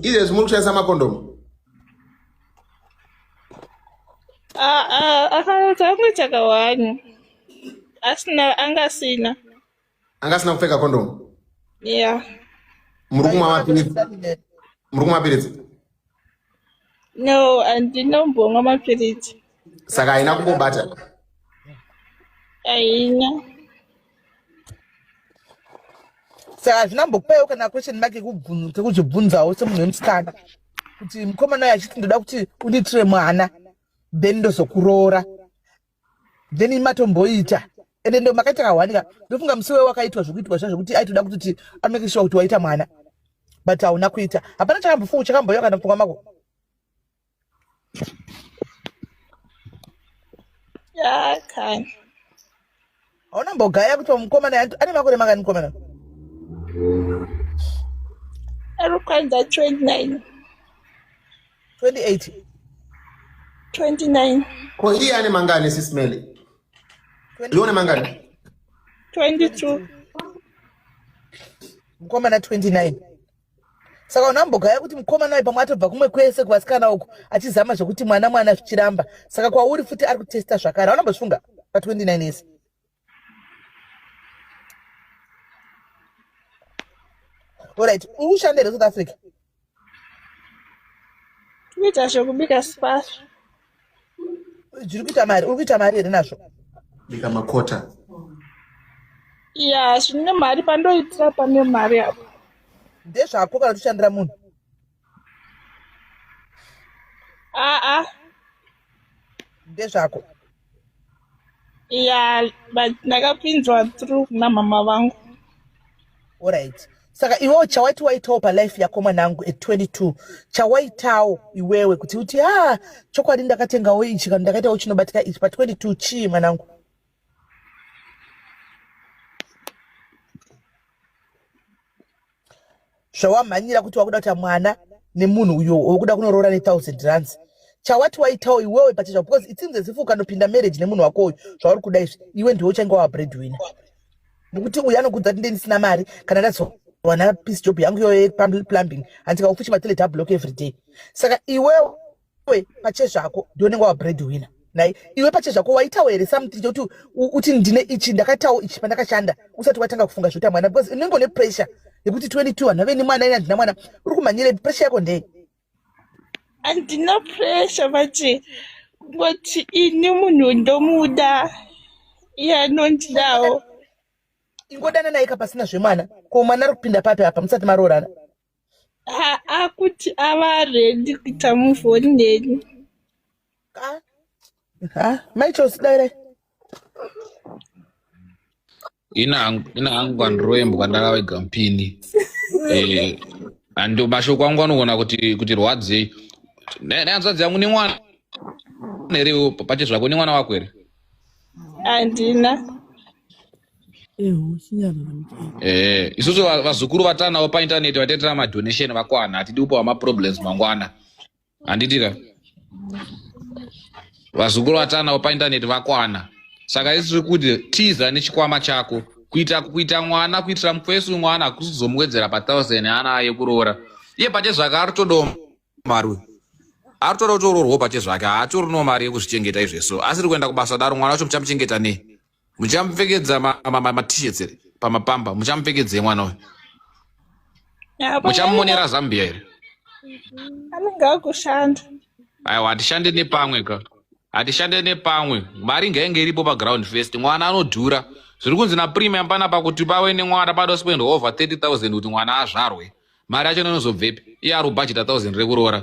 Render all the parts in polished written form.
Izvezvi muri kushandisa makondomu? Ah, ah, akaita angoita kawani asina anga asina Anga asina kupfeka kondomu? Yeah. Muri kumwa mapiritsi? Muri kumwa mapiritsi? No, andinombomwa mapiritsi. Saka haina kumbobata? Haina. Saka hazvina kumbokupaiwo kana question mark kekuzvibvunzawo semunhu wemusikana kuti mukomana uyo achiti ndoda kuti undiitire mwana then ndozokuroora then matomboita ende ndo makaita kahwanika ndofunga musi wewe wakaitwa zvekuitwa zva zvekuti aitoda kutoti amake sure kuti waita mwana but hauna kuita hapana chakambofunga chakambouya kana mupfungwa mako. Ya, kani. Hauna mbogaya kuti mukomana ane makore mangani mukomana? Ari kwanza 29. 28. 29. Ko iye ane mangani sis Melly? Iwe une mangani? 22. Mukomana 29. Saka unambogaya kuti mukomana uyu pamwe atobva kumwe kwese kuvasikana uku achizama zvekuti mwana mwana zvichiramba. Saka kwauri futi ari kutesta zvakare. Hauna mbozvifunga pa 29 years? Alright, uri kushanda here South Africa? Kuita zvekubika spafu. Zviri kuita mari, uri kuita mari here nazvo? Bika makota. Ya, zvine mari pandoitira pane mari apo. Ndezvako kana kushandira munhu? Aa. Ndezvako. Ya, but ndakapinzwa through kuna mama vangu. Alright. Saka iwewe chawaiti waitawo palife yako mwanangu at 22 chawaitawo iwewe kuti uti ah chokwadi ndakatengawo ichi kana ndakaitawo chinobatika ichi pa 22 chii mwanangu? Zvawamhanyira kuti wakuda kuita mwana nemunhu uyo wekuda kunoroora ne 1000 rands chawati waitawo iwewe pachezvako because it seems as if ukanopinda marriage nemunhu wako uyu zvauri kuda izvi iwe ndiwe uchange wava breadwinner nekuti uyu anokuudza kuti ndendisina mari kana ndazowana piece job yangu iyoyo yeplumbing handika ufuchi matoilet ablock every day saka iwewe pachezvako ndiwe unenge wava breadwinner nai iwe pachezvako waitawo here something chekuti uti ndine ichi ndakaitawo ichi pandakashanda usati watanga kufunga zvekuita mwana because unenge une pressure yekuti 22 vanhu vave nemwana ini handina mwana uri kumhanyira pressure yako ndei Handina pressure but kungoti ini munhu ndomuda iye anondidawo. Ingodana naye ka pasina zvemwana. Ko mwana ari kupinda papi apa musati maroorana? Ha akuti ava ready kuita move on neni. Ka? Ha, mai Chose dairai. Ina hangu kwandiroyembwa ndakavega mupini. Eh, and mashoko angu anogona kuti kuti rwadzei. Nehanzvadzi yangu nemwana here pache zvako nemwana wako here? Handina. Eh, isusu vazukuru vatanawo paintaneti vataitira madonation vakwana hatidi kupawa maproblems mangwana. Handiti ka? Vazukuru vatanawo paintaneti vakwana. Saka isu tiri kuti tiza nechikwama chako. Kuita kuita mwana kuitira mukwesu mwana hakusi kuzomuwedzera pa 1000 yaana yekuroora. Iye pache zvake ari kutodawo mari uyu. Ari kutoda kutoroorwawo pache zvake haatorinawo mari yekuzvichengeta izveso. Asiri kuenda kubasa daro mwana wacho muchamuchengeta nei? Muchamupfekedza ma-t-shirts here pamapamba? Muchamupfekedzei mwana uyu? Muchamumonera Zambia here? Anenge akushanda. Aiwa, hatishande nepamwe ka. Hatishande nepamwe. Mari ngainge iripo paground first. Mwana anodhura. Zviri kunzi napremium panapa kuti pave nemwana pada spend over 30,000 kuti mwana azvarwe. Mari yacho inozobvepi? Iye ari kubhajeta 1,000 rekuroora.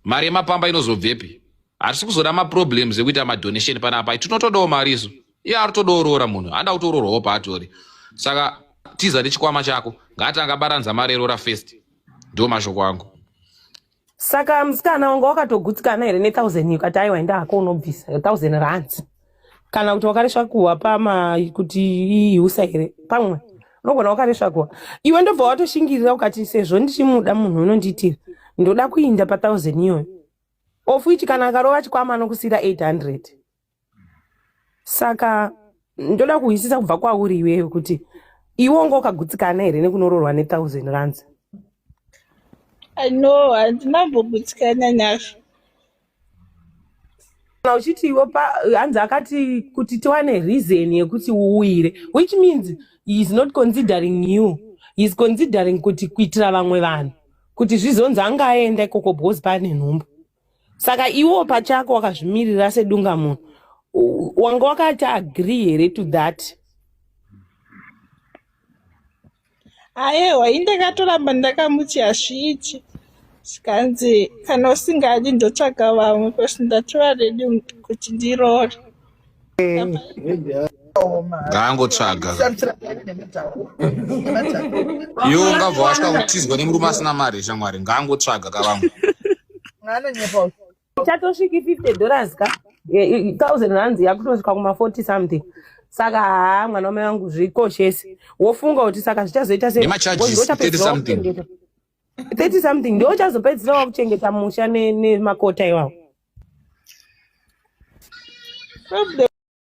Mari yemapamba inozobvepi? Hatisi kuzoda maproblems ekuita madonation panapa. Tinotodawo mari isu. Iye ari kutodawo roora munhu. Anoda kutoroorwawo paatori. Saka tiza nechikwama chako. Ngaatanga abaranza mari yeroora first. Ndiwo mashoko angu. Saka musikana wanga wakatogutsikana here ne1000 ukati aiwa enda hako unobvisa 1000 rands kana kuti wakaresva kuhwa pama kuti iusa here pamwe unogona wakaresva kuhwa iwe ndobva watoshingirira ukati sezvo ndichimuda munhu unondiitira ndoda kuinda pa 1000 iyoyo of which kana akarova chikwama anokusiira 800 saka ndoda kuhwisisa kubva kwauri iwewe kuti iwe wanga wakagutsikana here nekunoroorwa ne1000 rands? No, handina kumbogutsikana nazvo. Kana uchiti iwe hanzi akati kuti tiwane reason yekuti uuyire, which means he is not considering you, he is considering kuti kuitira vamwe vanhu kuti zvizonzi anga aenda ikoko because pane nhumbu. Saka iwo pachako wakazvimirira sedunga munhu, wanga wakati agree here to that? Ayewa, ini ndakatoramba ndakamuti hazviiti, zvikanzi kana usingadi ndotsvaga vamwe because ndatova ready kuti ndiroore. Ngaangotsvaga. Iwe ungabva wasvika kutizwa nemurume asina mari, shamwari. Ngaangotsvaga kavamwe. Anonyepa. Chatosviki $50 ka, 1000 rands yakutosvika kuma 40 something. Saka haa, mwana wamai vangu, zvikoshese. Wofunga kuti saka zvichazoita sei? Nemacharges, 30 something. 30 something ndo uchazopedzisira wakuchengeta musha nemakota iwawo. Problem.